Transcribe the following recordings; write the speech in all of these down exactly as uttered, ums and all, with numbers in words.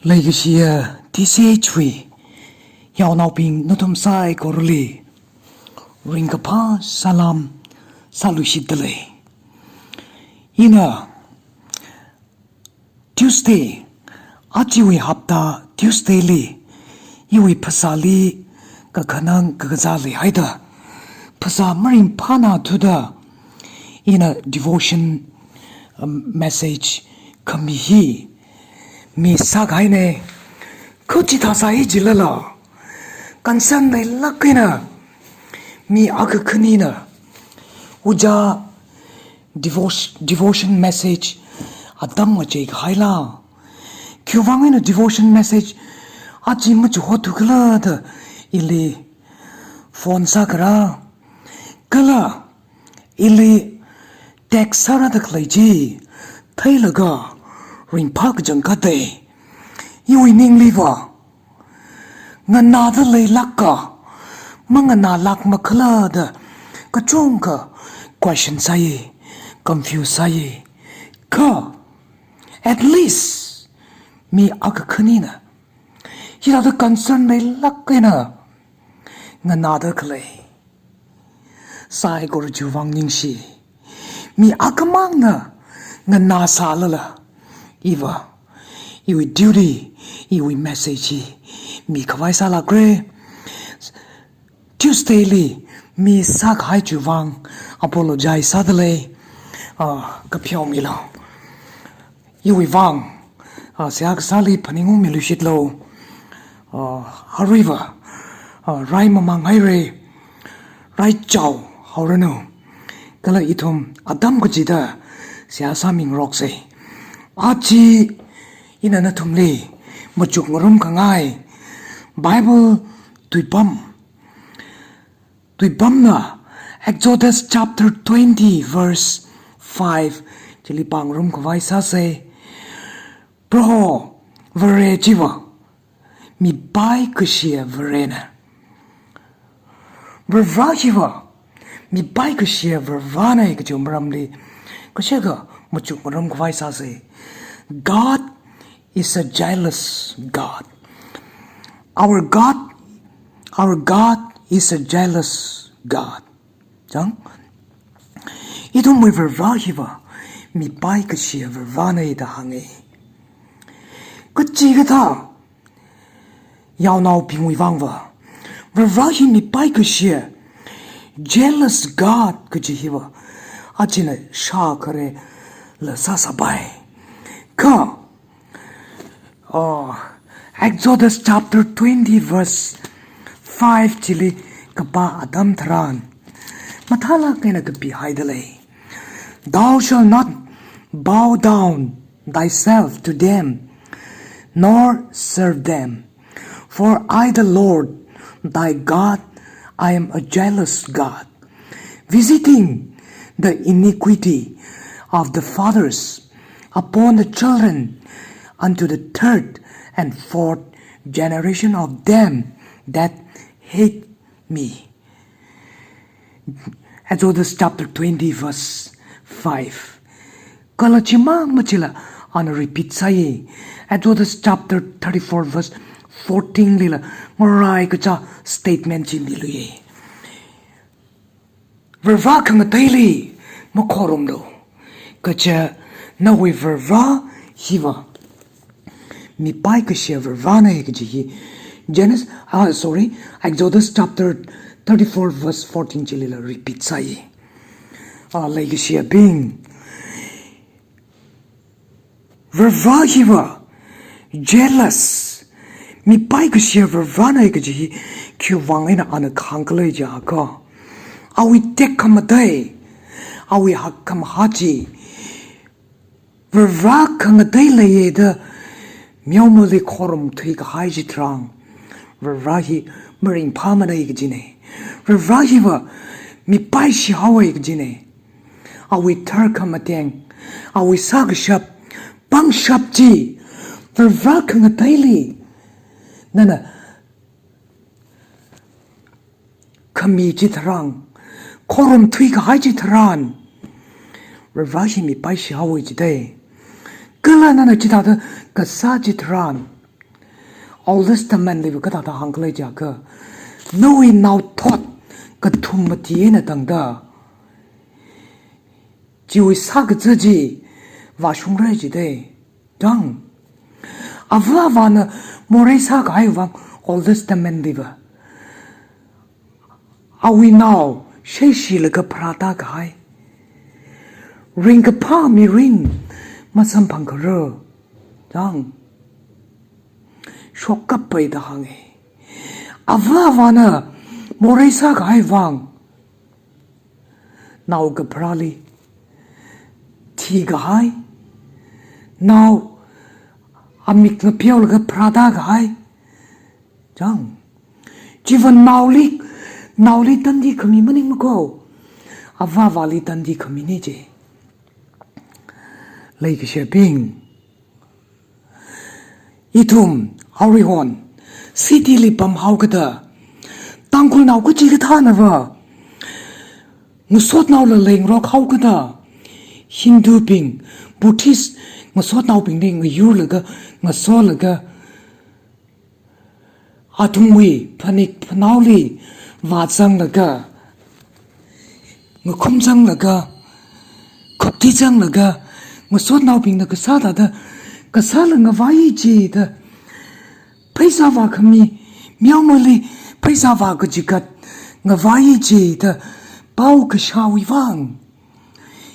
Leikashiya T C H wui yaonaobing nathum saikorali ringkaphā salam sāluishitdalei. Ina Tuesday, ajawui hapta Tuesday li, iwui phasāli kakhanang kakazā leihaida, phasā maringphāna thuda, ina devotion, um, message khami hi misākahaina. Kha chithāsai jilala, concern leilāk eina mi akha khanina, ojā, devotion, devotion message atam ngacheikahaila, khiwuivang eina devotion message aja machuhothu khala da ili phone sākara, kala ili text sārada khalei chi theilaga ringphā kachangkhatta. Iwui ningliva nganāda leilāka, manganālākma khala da kachungkha question sāya, confuse sāya. Kha at least mi akha khanina hithāda concern leilāk eina nganāda khalei saikora chiwuivang ningshi. Mi akhamangna nganāsālala, iva, iwui duty, iwui message hi mikhavai sālākra. Tuesday li misākahai chiwuivang apologize sādalei, ah, kapheomilu. Iwuivang, ah, seihā kasāli phaningungmiluishitlu. Ah, aruiva, ah, rai mamānghaira, rai chaohaoranu. Kala ithum atam kachida seihā sāmingaroksa. Aja ina nathumli machukngarumkhangai Bible tuipam, tuipamna Exodus chapter twenty verse five chili pāngarumkhavai sāsa. Proho Vare chiva mipaikashiya Varena. Varivara hiva mipaikashiya Varivarana kajiwui maramli kashikha machukngarumkhavai sāsa. God is a jealous God. Our God, our God is a jealous God. Chang? Ithumwui Varivara hiva mipaikashiya Varivarana da hānga. Kachikathā yaonaobingwui vangva Varivara hi mipaikashiya, jealous God kaji hiva ajana shākharela sāsāpai. Kha, oh, Exodus chapter twenty verse five chili kapā atam tharan mathālāk eina kapihaidalei. Thou shalt not bow down thyself to them, nor serve them. For I, the Lord thy God, I am a jealous God, visiting the iniquity of the fathers upon the children unto the third and fourth generation of them that hate me. Exodus chapter twenty verse five. Kala chimang machila ana repeat sāya. Exodus chapter thirty-four verse fourteen lila ngarai kacha statement chi miluiya. Varivara khangateili makhorumlu. Kaja nawui Varivara hiva mipaikashiya Varivarana kaji hi Genesis, ah, sorry, Exodus chapter thirty-four verse fourteen chilila repeat sāya. Ah, leikashiyabing, Varivara hiva jealous, mipaikashiya Varivarana kaji hi khiwuivang eina ana kahāng khala jiakha, awui tekhamatei, awui hakkhamahā chi, Varivara khangatei leiya da meomali khorumthui kahai chitharan, Varivara hi maringphāmana kajina. Varivara hiva mipaishi haowa kajina. Awui tharkhamateng, awui sākashap, pangshap chi, Varivara khangateili nana khami chitharan, khorumthui kahai chitharan, Varivara hi mipaishi haowa jida. Kala nana chithāda kasā chitharan, Old Testament liva kathāda hāngkhala jiakha, nawui naothot kathum mati eina tangda, chiwui sākazā chi vāshungra jidalei. Chang, ava avāna morei sākahai vang Old Testament liva, awui nao sheishilaga pharāda kahai, ringkaphā mirin masamphangkharar, chang, shokkapai da hānga. Ava avāna morei sākahai vang, nao kapharāli thikahai, nao amik ngapeolaga pharāda kahai, chang, chiva naoli, naoli tandi khami maningmana ko, ava avāli tandi khamina ji. Leikashibing, ithum aruihon city li pamhaokida, Tangkhulnao kachikathānava ngasotnaola leingarok haokida, Hindubing, Buddhist ngasotnaobingli ngayurlaga, ngasolaga, athumwui phanik phanaoli vāzanglaga, ngakhumzanglaga, khuptizanglaga, ngasotnaobingna kasā thāda, kasāla ngavai jida, pheisā vākhami meomali pheisā vākachigat ngavai jida, pao kashāwui vang,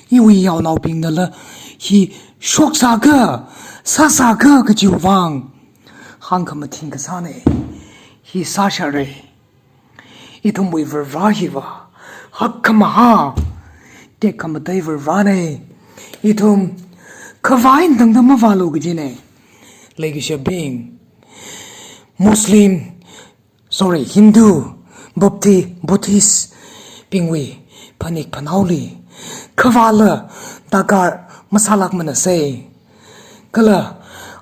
iwui yaonaobingnala hi shoksāga, sāsāga kajiwui vang hāngkhamathing kasāna. Hi sāshāra. Ithumwui Varivara hiva hakkhamahā, tekhamatei Varivarana. Ithum khavā eina tangda mavālu kajina. Leikashibing, Muslim, sorry, Hindu, Bapti-, Buddhist bingwui phanik phanaoli khavāla darkar masālākmanasa. Kala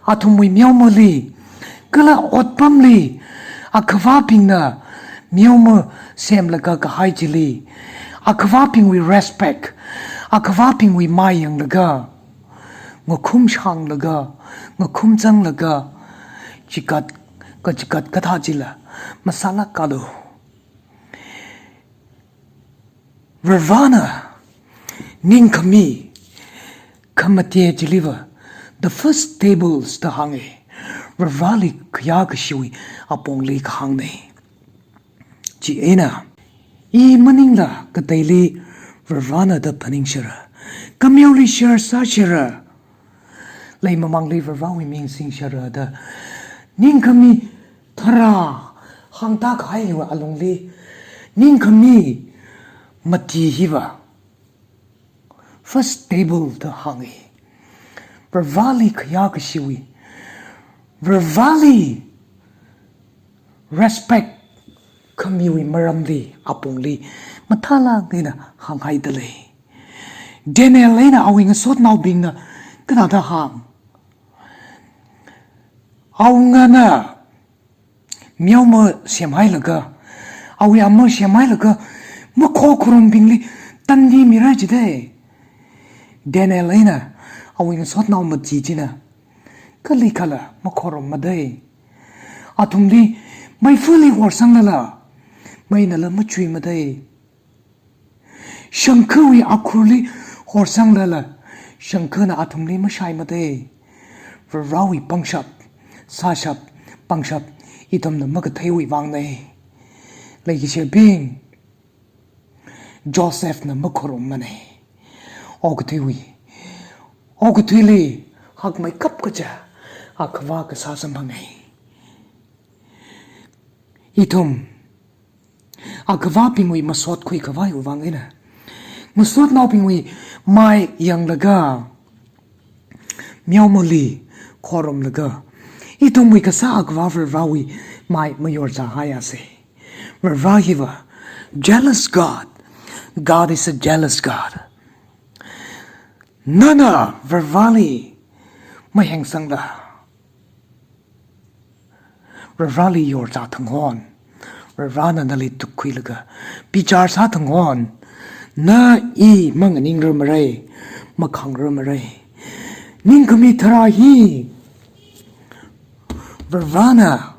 athumwui meomali, kala otpamli, akhavābingna meoma semlaga kahai chili, akhavābingwui respect, akhavābingwui mai yanglaga, ngakhumshanglaga, ngakhumzanglaga, chigat, kachigat kathā chila masālākalu. Varivarana ningkhami khamate chiliva, the first tables da hānga. Varivarali khayākashiwui apongli kahāngna. Chieina, i maningla kateili Varivarana da phaningshara, kameoli share sāshara, leimamangli Varivarawui ming singshara da ningkhami tharā hāngda kahaiwui alungli, ningkhami mati hiva first table da hānga. Varivarali khayākashiwui, Varivarali respect khamiwui maramli, apongli mathālāk eina hānghaidalei. Daniel eina awui ngasotnaobingna kathāda hāng? Awungana meoma semhailaga, awui ama semhailaga, makhokharumbingli tandi mira jidalei. Daniel eina awui ngasotnao mati china kalikhala makhorummada. Athumli meifali horsanglala, meinala machuimada. Shangkhawui akhurli horsanglala, shangkhana athumli mashaimada. Varivarawui pangshap, sāshap, pangshap, ithumna makatheiwui vangna. Leikashibing, Josephna makhorummana. Okathuiwui, okathuili hakmeikap kaja akhavā kasā samphanga. Ithum akhavābingwui masot khuikhavaiwui vang eina, ngasotnaobingwui mai yanglaga, meomali khorumlaga, ithumwui kasā akhavā Varivarawui mai mayorzāhaiasa. Varivara hiva jealous God. God is a jealous God. Nana Varivarali mahengsangla, Varivarali yorzā thang hon, Varivarana nali tukkhuilaga bichar sā thang hon, na i manganingrarmara, makhāngrarmara. Ningkhami tharā hi Varivarana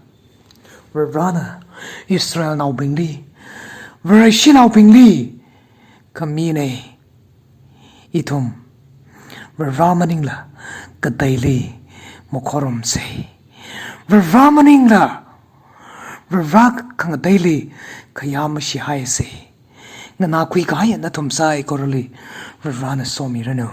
Varivarana Israelnaobingli, Vareshinaobingli khamina. Ithum Varivara maningla kateili makhorumsa. Varivara maningla, Varivara khangateili khayā mashihaisa. Nganākhui kahai nathum saikorali Varivarana somiranu.